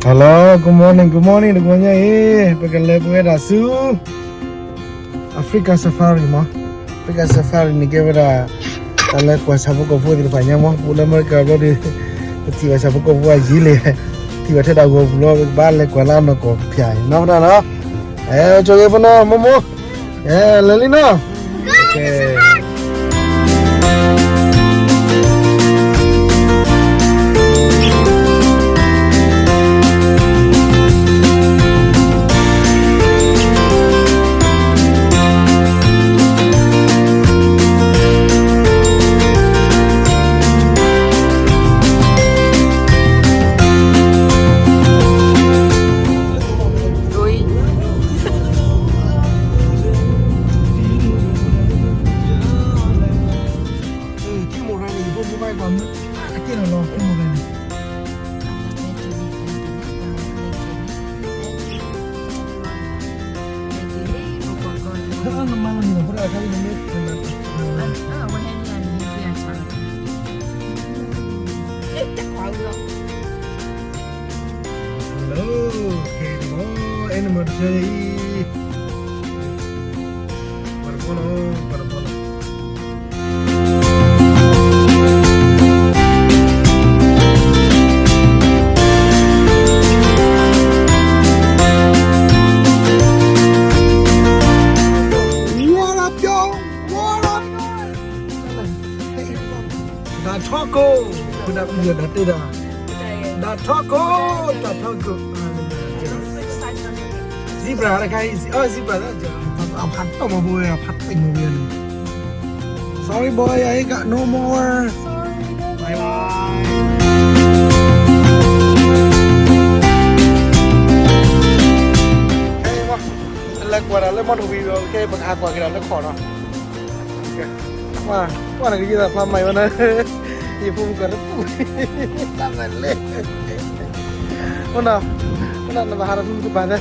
Hello, good morning, good morning တဂီၤညါအံၤ ပကလဲၤပဝဲဒၣ်ဆူ Africa Safari မး, Africa Safari န့ၣ်ကဲဝဲဒၣ် တၢ်လဲၤကွၢ်ဆၣ်ဖိကီၢ်ဖိသ့ၣ်တဖၣ်ညါမး, ပအိၣ်လၢအမဲရကၤဘျီဒီး ပထံၣ်ဘၣ်ဆၣ်ဖိကီၢ်ဖိအယံၤလံ, ထံၣ်ဘၣ်ထဲဒၣ်ဂီၢ်ပူၤလီၤ, ပကဘၣ်လဲၤကွၢ်လၢအနီၢ်ကီၢ်ဖၠၣ်အံၤ နီၢ်ကီၢ်နီၢ်, အဲ ကၠီက့ၤပနီၢ် မိၢ်မိၢ်, အဲ လဲၤလံနီၢ်. Hello, okay, hello, animal တဆၢအံၤ, ပှၤတဘီလီၤ, ပှၤတဘီလီၤ. တၢ်ထီခိၣ်, ပဒၣ်ပယီၤဒၣ်တ့ဒၣ်, တၢ်ထီခိၣ်, တၢ်ထီခိၣ်, zebra တခါအံၤ, အ zebra လၢ အဖးတီၢ်မၤဖိဝဲ အဖးတံၢ်မၤဝဲန့ၣ်, sorry boy, I got no more, bye bye. ဟဲ, လဲၤကွၢ်ဒၣ်လၢမီၢ်ထဝံၤဒီး ခဲအံၤပကဟးကွၢ်က့ၤဒၣ်လၢခီၣ်နီၤ. ကွၢ်, ကွၢ်နကယဲၢ်သးဖျါမၤအံၤဝဲနီၤ, ယဖိမုၣ်ကီၢ်တပူၤ, တၢ်မၤလဲၣ်, အိၣ်နီၤ, အိၣ်နီၤ နဘၣ်ဟးဒီးဖိမုၣ်ကပၤသၢ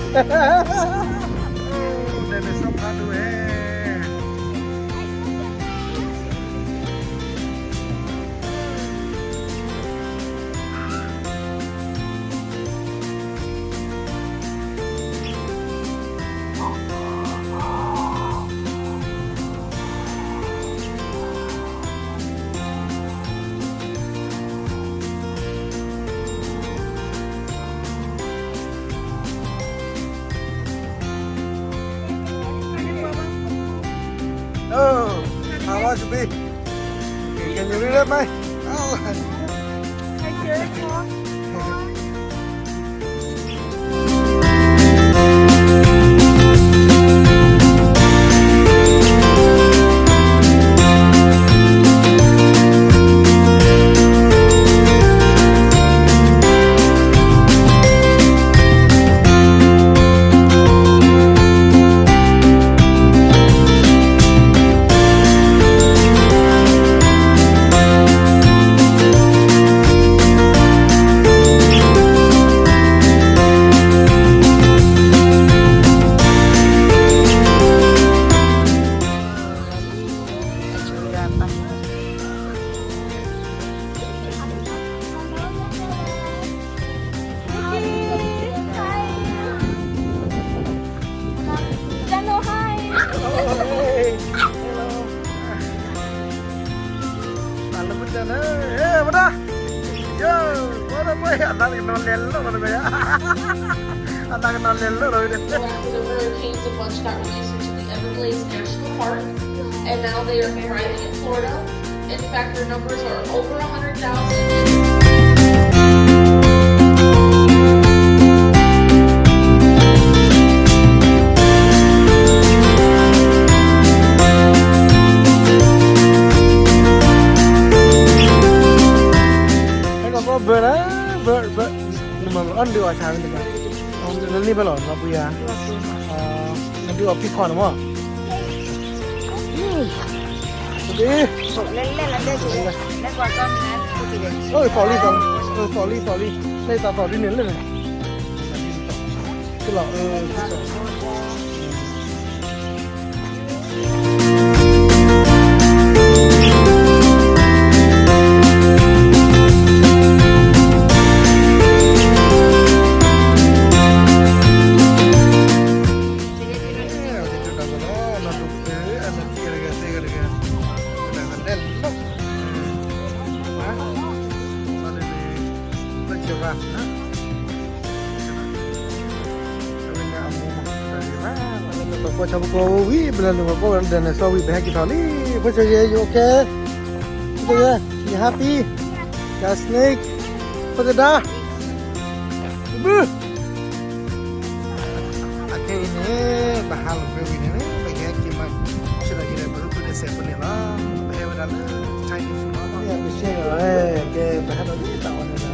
Oh, how much be? Can you read it, mate? Oh. After the hurricanes, a bunch got released into the Everglades National Park, and now they are thriving in Florida. In fact, their numbers are over a hundred thousand. ဟဲကီးဘၢၣ်နၤ, ဘၢၣ်, ဘၢၣ်, နမၤအီၣ်ဒုးအီၣ်ဆၣ်န့ၣ်, လၢလံဖဲလီၤ လီၤပှံၤဧါ, နဒုးအီၣ်ဖံခီၣ်န့ၣ်မး, သီၣ်လံ, သီၣ်လံ, သီၣ်လံ, လၢသးသီၣ်ဒ်န့ၣ်လၢန့ၣ်, ကလီၤ, ကလီၤ. ပကွၢ်ဆၣ်ဖိကီၢ်ဖိဝံၤ ပလဲၤနုာ်ပကွၢ်ဝဲဒၣ် dinosaur ဝံၤ ပဟဲက့ၤထီၣ်လံ. ဖိဆၢယဲ you okay? ဖိဆၢယဲ you happy? Got snake? ဖိသဒါ ဘု အခဲအံၤန့ၣ် ပဟးလီၤကွံာ်ဝံၤန့ၣ် ပကဟဲက့ၤမၤဆၢထၢၣ်က့ၤဒီး ပရူၢ်ဖုန့ၣ်စဲးဖိန့ၣ်လီၤ. ပဟဲဝဲဒၣ်လၢ Chinese food လီၤ. ကဲ ပဟဲဒီးလၢတၢ်အီၣ်န့ၣ်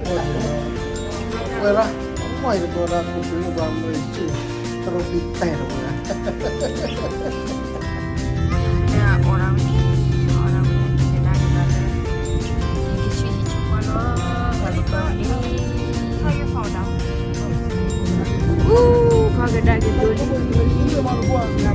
လီၤ. ဝဲလီၤ မ့ၢ်တဘျီဒီး ခိၣ်ပှ့ၤလၢပှၤမၢဆူၣ် တရူးပံၤတဲာ်လီၤဝဲ အူဖးကဒါက့ၤဒိလံ.